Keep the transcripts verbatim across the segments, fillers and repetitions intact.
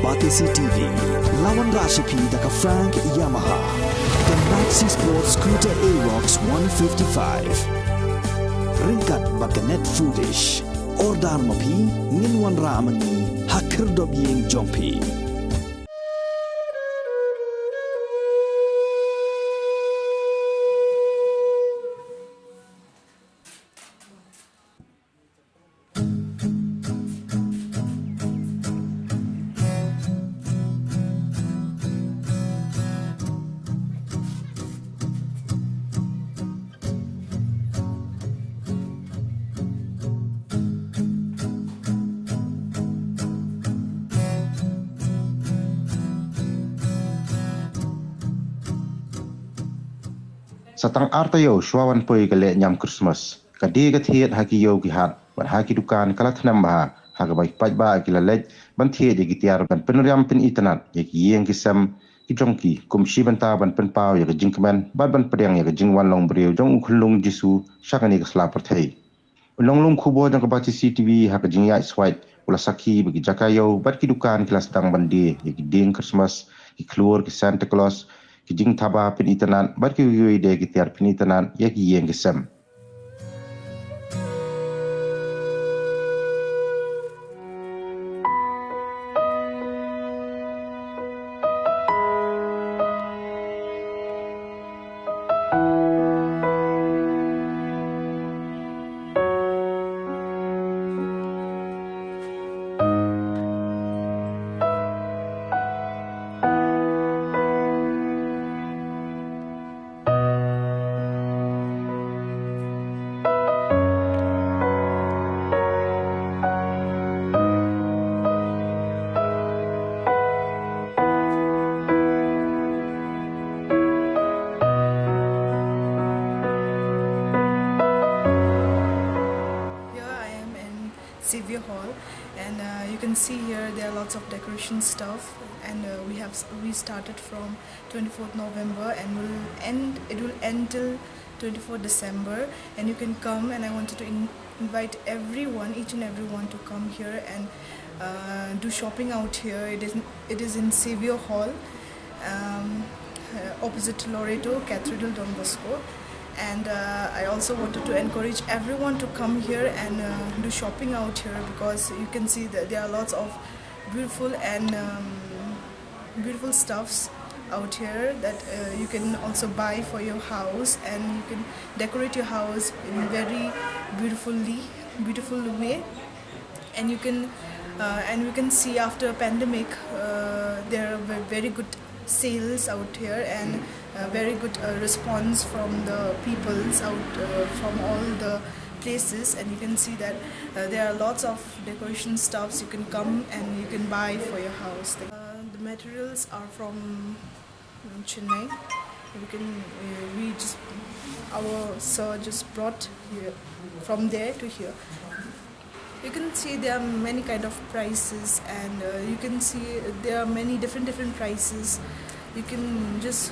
Batesi T V, la wanrah sha phi da ka Frank Yamaha, ka Maxi Sport Scooter Aerox one fifty-five. Ryngkat bad ka Net Foodish. Order ma phi, ngin wanrah ma ngi ha khyrdop ïing jong phi. Sa tang ar taïew shuwa ban poi ka lehniam Christmas, ka die ka thied ha ki ïew ki hat bad ha ki dukan ka la thnam bha, ha kaba ki paidbah ki la leit ban thied ïa ki tiar ban pynriam pynitynnad ïa ki ïing ki sem ki jong ki, kum shi bynta ban pynpaw ïa ka jingkmen bad ban pdiang ïa ka jingwan long briew jong u khunlung Jisu sha kane ka sla pyrthei. U nonglum khubor jong ka Batesi T V ha ka jingïaid swait u la sakhi ba ki jaka ïew bad ki dukan ki la sdang ban die ïa ki dieng Christmas, ki khlur, ki Santa Claus, ki jingthaba pynitynnad bad kiwei kiwei de ki tiar pynitynnad ïa ki ïing ki sem. Here I am in Xavier Hall, and uh, you can see here there are lots of decoration stuff, and uh, we have we started from twenty-fourth November, and will end it will end till twenty-fourth December, and you can come. And I wanted to in, invite everyone, each and everyone, to come here and uh, do shopping out here. It is it is in Xavier Hall, um, uh, opposite Loreto Cathedral Don Bosco. And uh, I also wanted to encourage everyone to come here and uh, do shopping out here, because you can see that there are lots of beautiful and um, beautiful stuffs out here that uh, you can also buy for your house, and you can decorate your house in very beautifully beautiful way. And you can uh, and we can see after pandemic, uh, there are ve- very good sales out here, and uh, very good uh, response from the peoples out uh, from all the places. And you can see that uh, there are lots of decoration stuffs you can come and you can buy for your house. Uh, the materials are from um, Chennai. We can uh, we just our sir just brought here from there to here. You can see there are many kind of prices, and uh, you can see there are many different different prices. You can just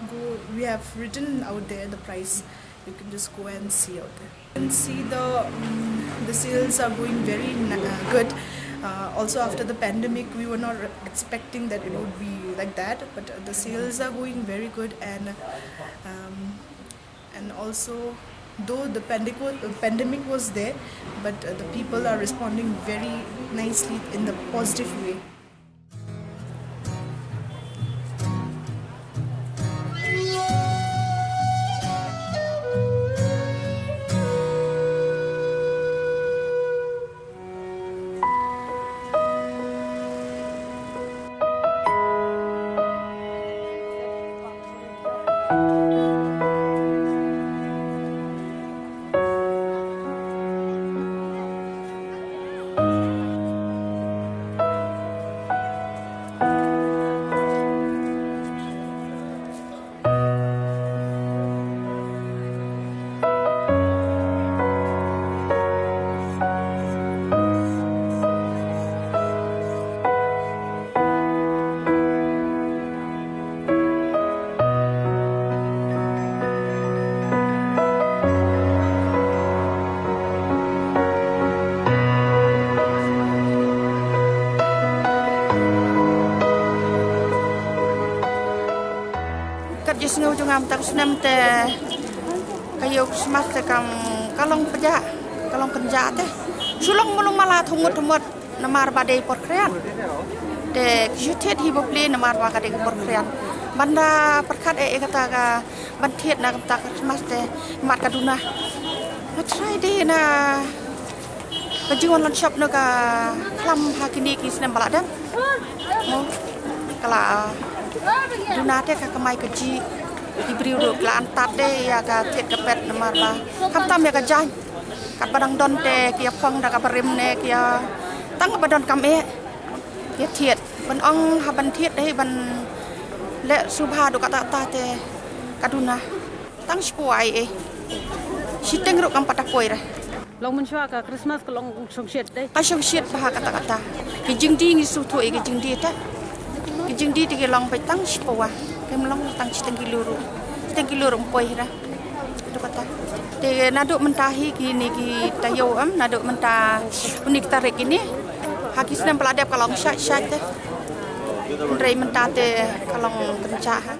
go. We have written out there the price. You can just go and see out there. You can see the um, the sales are going very na- uh, good. Uh, also, after the pandemic, we were not re- expecting that it would be like that, but uh, the sales are going very good, and um, and also, though the pandemic was, uh, pandemic was there, but uh, the people are responding very nicely in the positive way. Ngam tak snem te ka ïew Christmas te kam ka long pyrjah, ka long kynjah te. Shu long mulung mala thungut thumut namar ba dei por khriat. Te ki shu thied hi bapli namar ba ka dei por khriat. Ban da pyrkhat eh, eh kata ka ban thied na kata ka Christmas te mat ka duna. Nga try dei na ka jingwan lon shop na ka khlam ha kine ki snem ba la dep. Mo, ka la duna te ka kamai kajih. Ki briew ruh ki la antat de ïa ka thied ka pet namar ba khamtam ïa ka jaiñ. Katba dang don te ki ïa phong da kaba rim ne ki ïa tang kaba donkam eh ki ïa thied. Ban ong ha ban thied dei ban leh sngewbha duh katta katta te ka duna. Tang shiphew wei eh. Shiteng ruh kam pat da poi re. Long mynshuwa ka Christmas ka long shongshit dei. Ka shongshit bha katta katta. Ki jingdie ngi sngewthuh ïa ki jingdie te. Ki jingdie te ki long beit tang shiphew wei. Kim long tang shiteng kilo ruh. Shiteng kilo ruh ym poi re. Duh katta. Te naduh mynta hi kine ki taïew em, naduh mynta une ki tarik kine. Ha ki snem ba la dep ka long shait shait te. Hynrei mynta te ka long kynjah ha.